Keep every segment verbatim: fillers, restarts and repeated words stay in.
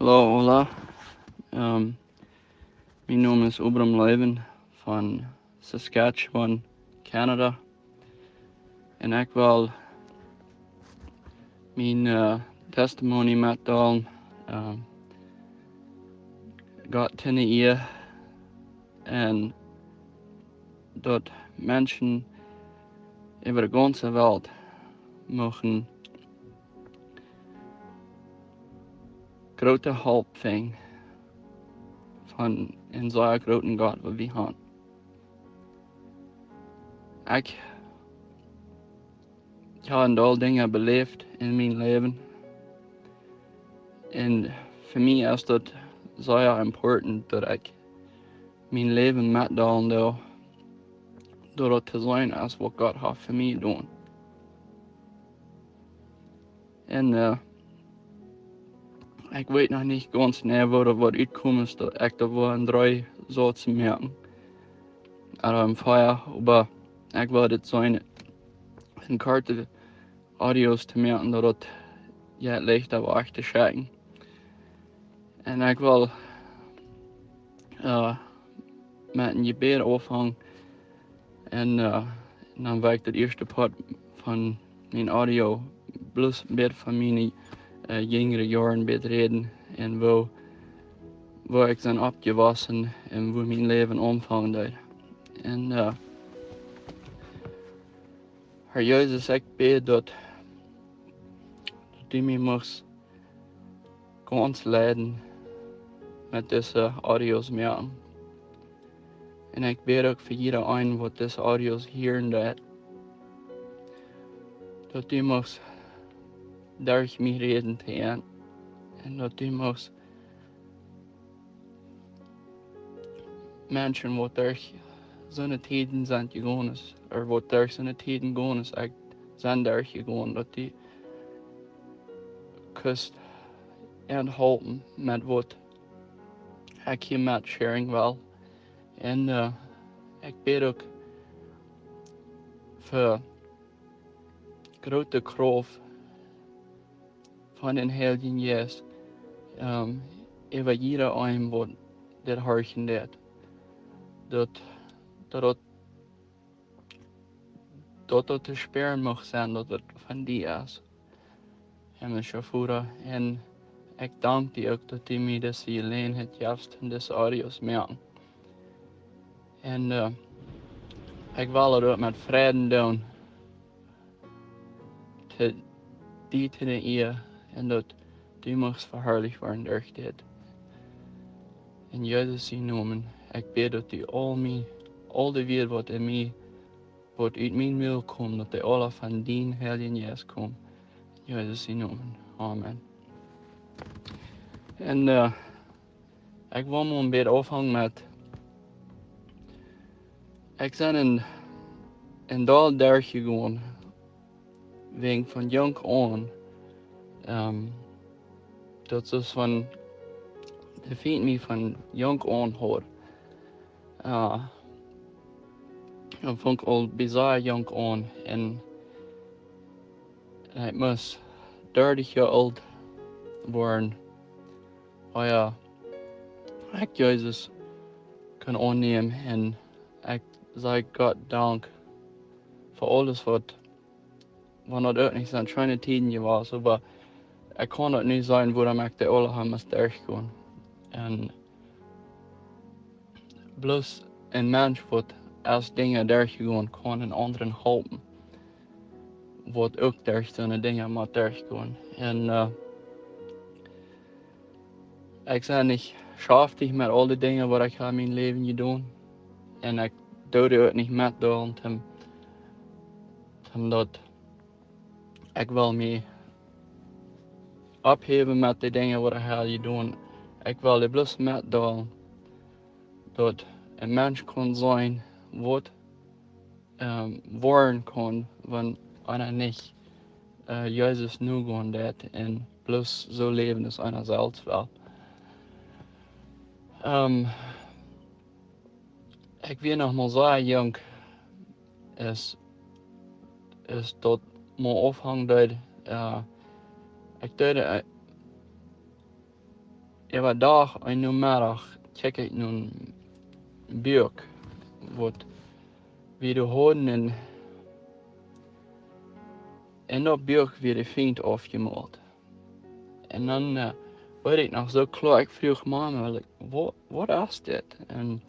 Hallo, hola. Ehm, mien Nomen es Obram Leuven von Saskatchewan, Canada. En ekj well mien, eh, testimony metdeelen, ehm, Gott to de Iea en daut Menschen äwa de gaunze Welt muchten groote Help finjen von een sea grooten Gott waut wie haben. Ekj, ekj hab een Deel Dinja beläft en mien Läwen. En fa mie es daut sea important daut ekj mien Läwen metdeelen doo, daut daut to seenen es waut Gott haft fa mie jedonen. En, eh, ekj weet noch nich gaunz jeneiw woo daut woat utkomen, daut ekj daut woa en dree Sätz moaken. Ooda en vea, oba ekj well dit seenen en korte Audios to moaken, daut daut je leichta woat to schekjen. En ekj well, eh, met een Jebäd aunfangen. En, eh, dan well ekj daut ieeschte Poat von mien Audio bloos een bät von miene, eh, jinjre Joaren een bät räden. En woo, woo ekj sie oppjewossen en woo mien Läwen aunfangen deed. En, eh, Herr Jesus, ekj bäd daut, daut du mie muchst gaunz leiden met dise Audios moaken. En ekj bäd uk fa jieda een waut dise Audios hieren deit, daut du muchst derch mie räden to an. En daut du muchst Menschen waut derch soone Tieden sent jegonen, ooda waut derch soone Tieden jegonen es, ekj sie derch jegonen, daut du kaust an halpen met waut ekj hia met sharen well. En, eh, ekj bäd uk fa groote Krauft von dän Heiljen Jeist, ehm, äwa jieda een waut dit horchen deit. Daut, daut, daut, daut daut to spieren mucht sennen, daut daut von die es. Himmlischa Voda, en ekj dank die uk daut du mie dise Jeläajenheit jefst en dise Audios moaken. En, eh, ekj well daut met Freiden doonen, to die to de Iea, en daut du muchst veharlicht woaren derch dit. En Jesus sienen Nomen, ekj bäd daut du aul mie, aul de Wieed waut en mie, waut ut mien Mul komen, daut dee aula von dien Heiljen Jeist komen. En Jesus sienen Nomen. Amen. En, eh, ekj well mau een bät aunfangen met, ekj sie en, en Dal derchjegonen, wäajen von junk aun, ehm, daut es von, de Fient mie von junk aun haud. Eh, dan funk aul bie sea junk aun en ekj must dartich Joa oolt woaren, ea ekj Jesus kunn aunnämen. En ekj saj Gott Dank fa aules waut, wan daut uk nich sent scheene Tieden jewast, oba ekj kaun daut nich sajen wuarom ekj dee aula ha must derchgonen. En bloos een Mensch waut aus Dinja derchjegonen kaun een aundren halpen, waut uk derch soone Dinja mott derchgonen. En, eh, ekj sie nich schaftich met aul de Dinja waut ekj ha en mien Läwen jedonen. En ekj doo uk nich metdeelen, om, om daut ekj well mie ophäwen met de Dinja waut ekj ha jedonen. Ekj well die bloos metdeelen daut een Mensch kaun seenen waut, ehm, woaren kaun, wan eena nich, eh, Jesus nogonen deit en bloos soo läwen aus eena selfst well. Ehm, ekj wia noch mau sea junk, aus, aus daut mau aunfunk, daut, eh, ekj deed, eh, äwa Dach un Nomeddach kjikj ekj no een Buak, waut wie doa hauden, un en daut Buak wia de Fient aufjemolt. Un dan, äh, weet ekj noch soo kloa, ekj fruach Mama, like, waut, waut es dit? Un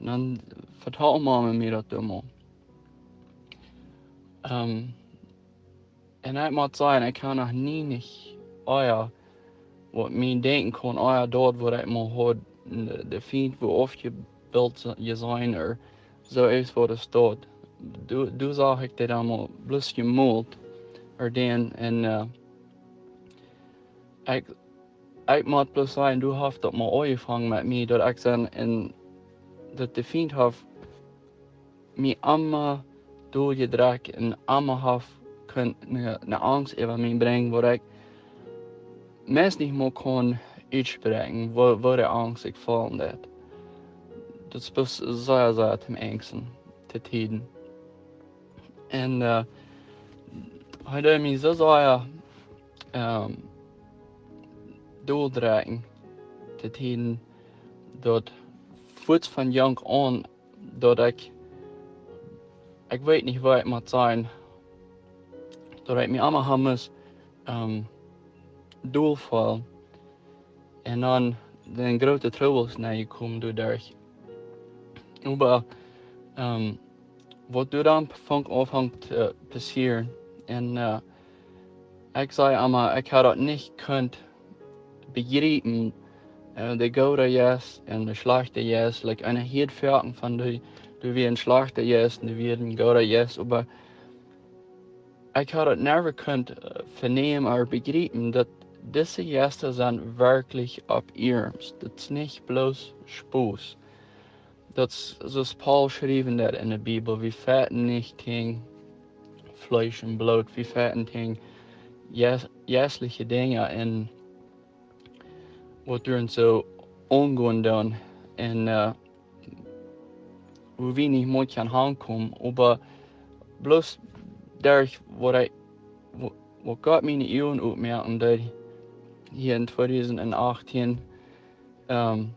dan vetald Mama mie daut emol. Ähm, un ekj mott sajen, ekj hab noch nie nich, oh ja, waut mie denkjen kunn, oh ja, daut waut ekj mol haud, de, de Fient wia aufjebilt, jeseenen, ooda soo es waut et steit. Doa, doa sach ekj dit emol bloos jemolt, ooda dan, un, äh, ekj, ekj mott bloos sajen, doa haft daut mol aunjefongen met mie, daut ekj sie, un daut de Fient haft mie emma doa jedrekjt un emma haft kunt eene, eene Angst äwa mie brinjen, waut ekj meist nich mol kunn utspräakjen, woo, woo de Angst ekj feelen deed. Daut es bloos sea, sea toom Enjsten, to Tieden. Un, äh, hee deed mie soo sea, ähm, doldrekjen, to Tieden, daut fuaz von jonk aun, daut ekj, ekj weet nich, woo ekj mott sajen, daut ekj mie emma ha must, ähm, dolfeelen. Un dan sent groote Trubbels nenjekomen doaderch. Oba, ähm, waut doa dan funk, aunfunk to passieren. Un, äh, ekj säd emma, ekj haud daut nich kunt bejriepen, äh, de goode Jeist un de schlajchte Jeist, like, eena hieed foaken von de, doa wia een schlajchta Jeist un doa wia een gooda Jeist, oba ekj haud daut never kunt, äh, venämen ooda bejriepen, daut dise Jeista sent werkjlich opp iernst. Daut es nich bloos Spos. Daut es, soo aus Paulus schreef daut en de Bibel, wie fechten nich jäajen Fleesch un Bloot, wie fechten jäajen jeis-, jeistelje Dinja un waut doa soo aungonen doonen. Un, äh, wua wie nich mol kjennen hankomen, oba bloos derch waut hee, wa-, waut Gott miene Uagen opmoaken deed hia en tweedusent achtieen, ähm,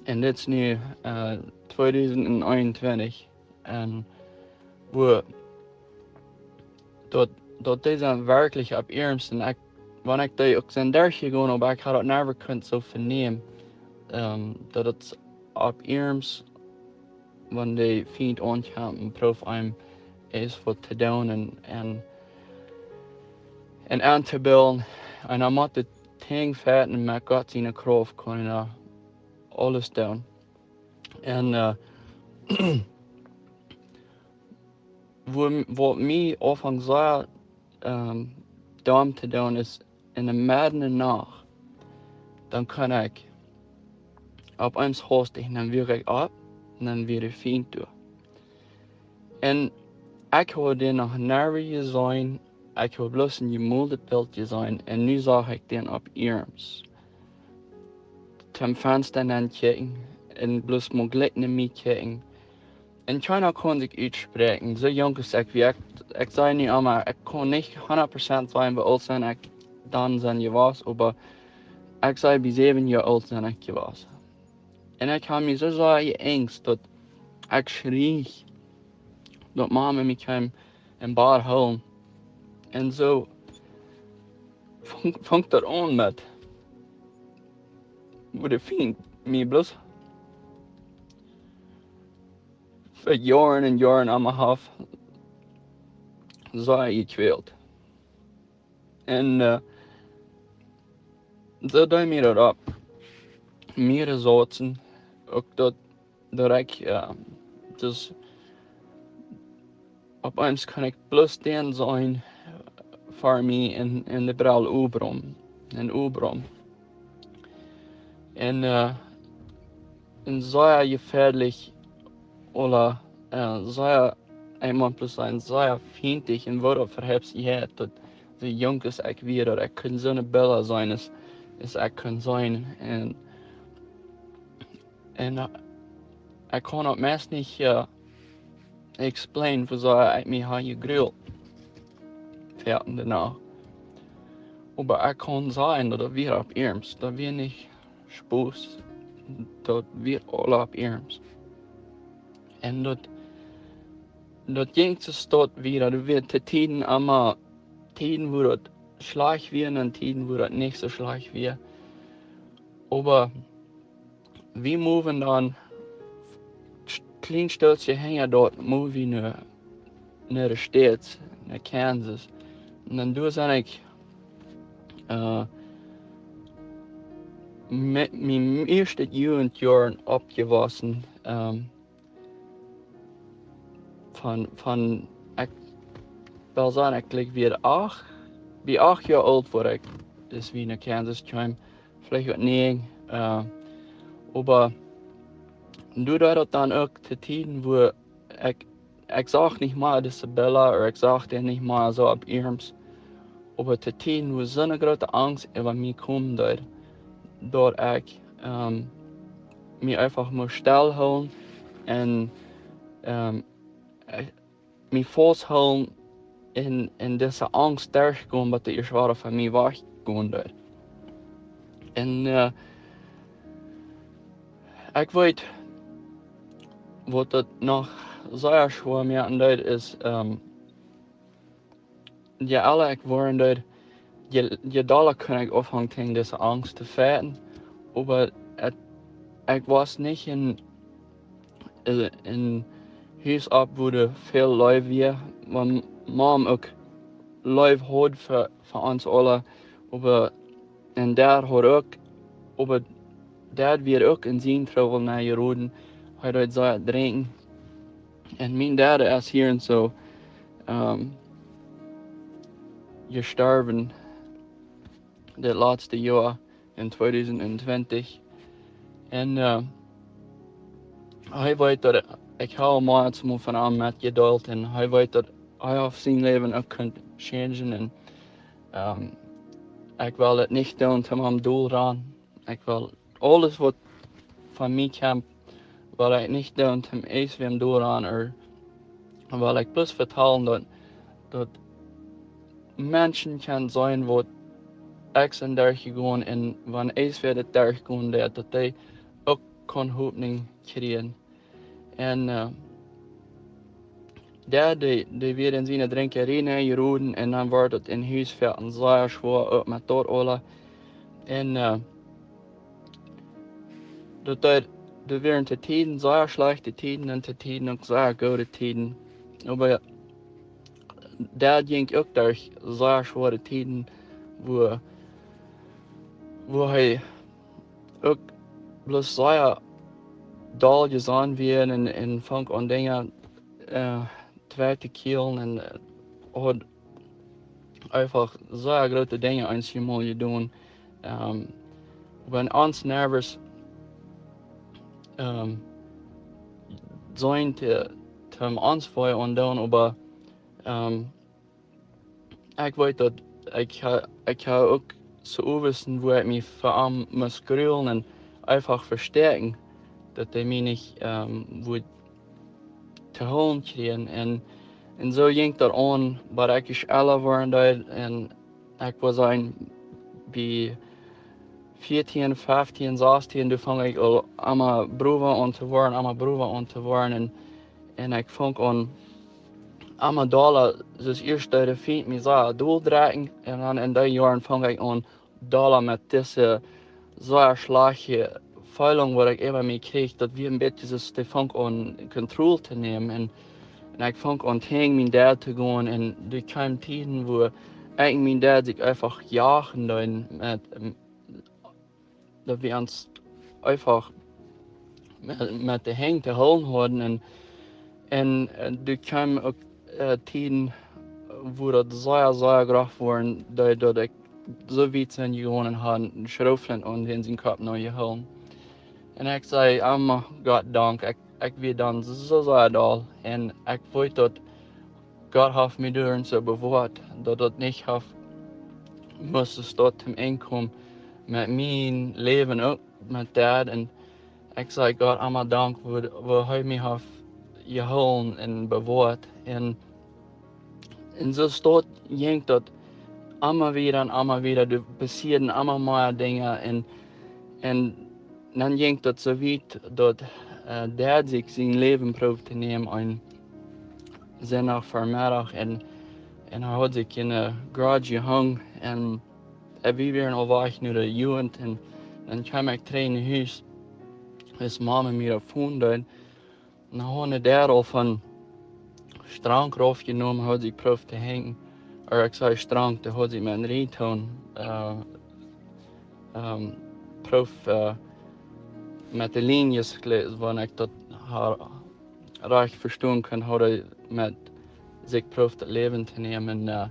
un dit es nu, äh, tweedusent eenuntwintich, un wua daut, daut dee sent werkjlich opp iernst. Un ekj, wan ekj dee uk sent derchjegonen, oba ekj haud daut never kunt soo venämen, ähm, daut et opp iernst, wan de Fient aunkjemt un proowt eenem es waut to doonen un, un, un auntobillen. Un dan mott daut Dinkj fechten met Gott siene Krauft kaun hee aules doonen. Un, äh, wua, waut mie aunfunk sea, ähm, domm to doonen es, en de Medden Nacht, dan kunn ekj opp eemol haustich, dan wuak ekj opp, un dan wia de Fient doa. Un ekj haud dän noch never jeseenen, ekj haud bloos een jemoldet Bilt jeseenen, un nu sach ekj dän opp iernst. Toom Fensta nenkjikjen, un bloos mau jlikj no mie kjikjen. Un kjeena kunn sikj utspräakjen. Soo junk aus ekj wia, ekj, ekj säd nu emma, ekj kaun nich hundat Prozent sajen, woo oolt sie ekj dan sie jewast, oba ekj säd, bie säwen Joa oolt sie ekj jewast. Un ekj haud mie soo sea jeangst, daut ekj schrie, daut Mama mie kjeem em Bad hoolen. Un soo funk, funk daut aun met, wua de Fient mie bloos fa Joaren un Joaren aun mie haft soo jekwält. Un, äh, soo deed mie daut opp mea Sachen, uk daut, daut ekj, äh, daut opp eemol kunn ekj bloos dän seenen ver mie en, en de Brell äwa, en äwa. Un, äh, un sea jefäadlich, ooda, äh, sea, eemol bloos sennen, sea fient un woo daut veheeft hia, daut soo junk aus ekj wia, daut ekj kunn soone Bilda seenen, aus, aus ekj kunn seenen. Un, un, äh, ekj kaun daut meist nich, äh, explain, woo sea ekj mie haud jegrult. Foaken doano. Oba ekj kaun sajen, daut wia opp iernst. Daut wia nich, Spos, daut wia aula opp iernst. Un daut, daut jinkj soo staut wieda, doa wia to Tieden emma Tieden, wua daut schlajcht wia, un Tieden, wua daut nich soo schlajcht wia. Oba wie moven dan kjlien Stootje hinja daut, move wie no, no de States, no Kansas. Un dan doa sie ekj, äh, met mien ieeschtet Jugendjoaren oppjewossen. Ähm, von, von, ekj well sajen, ekj jleew wia acht, bie acht Joa oolt wort ekj, aus wie no Kansas kjeemen, veleicht uk näajen. Äh, oba doa deed daut dan uk to Tieden, wua ekj, ekj sach nich mea dise Bilda, ooda ekj sach dee nich mea soo opp iernst. Oba to Tieden wia soone groote Angst äwa mie komen deed, daut ekj, ähm, mie eefach must stell hoolen un, ähm, ekj, mie faust hoolen un, un dise Angst derchgonen, bat dee ieescht wada von mie wajchgonen deed. Un, äh, ekj weet, waut daut noch sea schwoa moaken deed, es, ähm, je ella ekj woaren deed, je, je dolla kunn ekj aunfangen, dise Angst to fighten. Oba et, ekj wia nich en, äh, en Hus opp, wua väl Leew wia, wan Mom uk Leew haud fa, fa ons aula, oba, un Dad haud uk, oba Dad wia uk en sien Trubbel nenjeroden. Hee deed sea drinkjen. Un mien Dad es hia un soo, ähm, jestorwen dit latste Joa en tweedusent twintich. Un, äh, hee weet daut ekj hab mol eemol von am metjedeelt un hee weet daut hee haft sien Läwen uk kunt changen un, ähm, ekj well daut nich doonen, om am dol rannen. Ekj well aules waut von mie kjemt, well ekj nich doonen, om ieescht wäm dol rannen, ooda well ekj bloos vetalen daut, daut Menschen kjennen seenen waut ekj sie derchjegonen un wan ieescht wäa daut derchgonen deed, daut dee uk kaun Hopninj kjrieen. Un, äh, Dad, dee, dee wia en siene Drinkjerie nenjeroden un dan wort daut en Hus fa am sea schwoa, uk met daut aula. Un, äh, daut deed, doa wieren to Tieden sea schlajchte Tieden un to Tieden uk sea goode Tieden. Oba Dad jinkj uk derch sea schwoare Tieden, wua, wua hee uk bloos sea doll jesonnen wia un, un funk aun Dinja, äh, twei to kjrieen un, äh, haud eefach sea groote Dinja eenjemol jedonen. Ähm, wan ons Neighbors, ähm, sent to, to ons Fia aundoonen, oba, ähm, ekj weet daut ekj ha, ekj ha uk soo Owenten, wua ekj mie fa am must grulen un eefach vestäakjen, daut hee mie nich, ähm, wudd to hoolen kjrieen. Un, un soo jinkj daut aun, waut ekj ella woaren deed. Un ekj wia dan bie vieetieen, feftieen, sastieen, doa funk ekj aul emma browa aun to woaren, emma browa aun to woaren. Un, un ekj funk aun emma dolla, soo aus ieescht deed de Fient mie sea doldrekjen. Un dan en dee Joaren funk ekj aun dolla met dise sea schlajchte Feelinj, waut ekj äwa mie kjrieech, daut wia een bät soo aus dee funk aun Kontroll to nämen. Un, un ekj funk aun jäajen mien Dad to gonen. Un doa kjeemen Tieden, wua ekj un mien Dad sikj eefach jagen deeden met, ähm, daut wie ons eefach met, met de Henj to hoolen hauden. Un, un, äh, doa kjeemen uk, äh, Tieden, wua daut sea, sea groff woaren deed, daut ekj soo wiet sie jegonen un haud eene Schrootflint aun dän sien Kopp nopp jehoolen. Un ekj säd: "Emma, Gott Dank, ekj, ekj wia dan soo sea doll." Un ekj weet daut Gott haft mie doa soo bewoat, daut daut nich haft must soo staut toom Enj komen met mien Läwen uk, met Dad. Un ekj säd Gott emma Dank, wua, wua hee mie haft jehoolen un bewoat. Un, un soo staut jinkj daut emma wieda un emma wieda, doa passieeden emma mea Dinja. Un, un dan jinkj daut soo wiet daut äh, Dad sikj sien Läwen proowd to nämen eenen Sindach Vemeddach un, un hee haud sikj enne Garage jehongen un äh, wie wieren aul wajch no de Jugend un dan kjeem ekj trigj no Hus, aus Mama mie daut fon deed. Un dan haud de Dad aul von Strank rauf jenomen, haud sikj proowd to henjen. Ooda ekj saj Strank, dee haud sikj met een Ringtoon äh, ähm, proowd äh, met de Lienjes, wan ekj daut ha- rajcht vestonen kunn, haud hee met sikj proowd daut Läwen to nämen. Äh,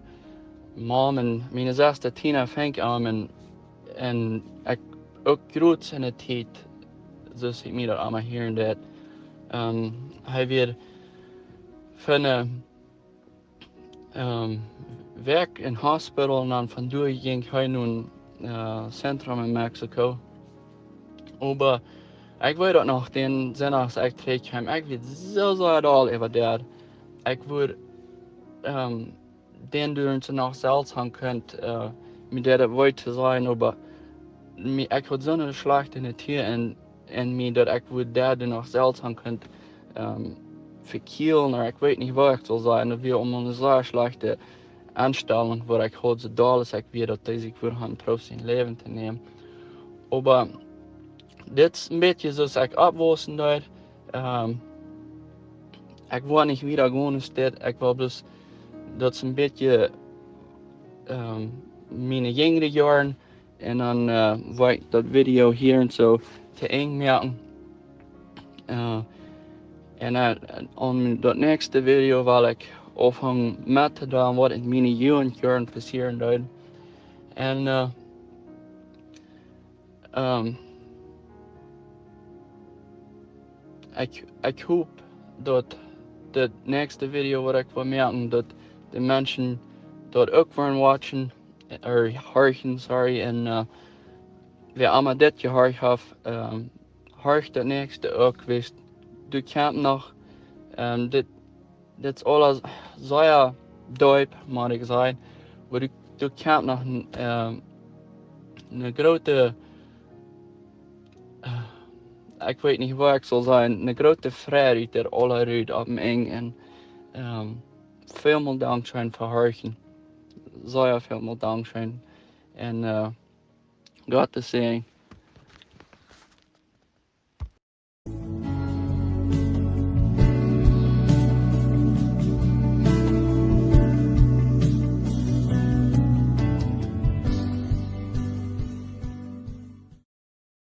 Mom un miene Sesta Tina funk am un, un ekj uk jrod enne Tiet, soo aus ekj mie daut emma hieren deed. Ähm, hee wia fa eene ähm, Wäakj em Hospital un dan von doa jinkj hee no een äh, Zentrum en Mexiko. Oba ekj weet daut noch, dän Sindach, aus ekj trigj kjeem, ekj wia soo sea doll äwa daut. Ekj wudd ähm, dän Dach soo noch selfst han kunt, äh, mie daut wee to sajen, oba mie, ekj haud soone schlajchte Natua en, en mie, daut ekj wudd daut Dach noch selfst han kunt ähm, vekjielen, ooda ekj weet nich, woo ekj saul sajen. Daut wia om eene sea schlajchte Enstalunk, waut ekj haud, soo doll aus ekj wia, daut dee sikj wudd han proowd sien Läwen to nämen. Oba dit es een bät soo aus ekj oppwausen deed. Ähm, ekj wull nich wieda gonen aus dit. Ekj wull bloos, daut es een bät ähm, miene jinjre Joaren. Un dan äh, wull ekj daut Video hia un soo to Enj moaken. Äh, un äh, aun daut näakjste Video well ekj aunfangen met to deelen, waut en miene Jugendjoaren passieren deed. Un äh, ähm, ekj, ekj hop, daut daut näakjste Video, waut ekj well moaken, daut de Menschen daut uk woaren watchen, ooda horchen, sorry, un äh, wäa emma dit jehorcht haft, ähm, horcht daut näakjste uk, wiels doa kjemt noch, ähm, dit, dit es aules sea deep, mott ekj sajen, oba doa, doa kjemt noch een, ähm, eene groote, äh, ekj weet nich, woo ekj saul sajen, eene groote Freid ut dit aula rut opp een Enj. Un ähm, välmol dankscheen fa horchen. Sea välmol dankscheen. Un äh, Gott sien Säajen.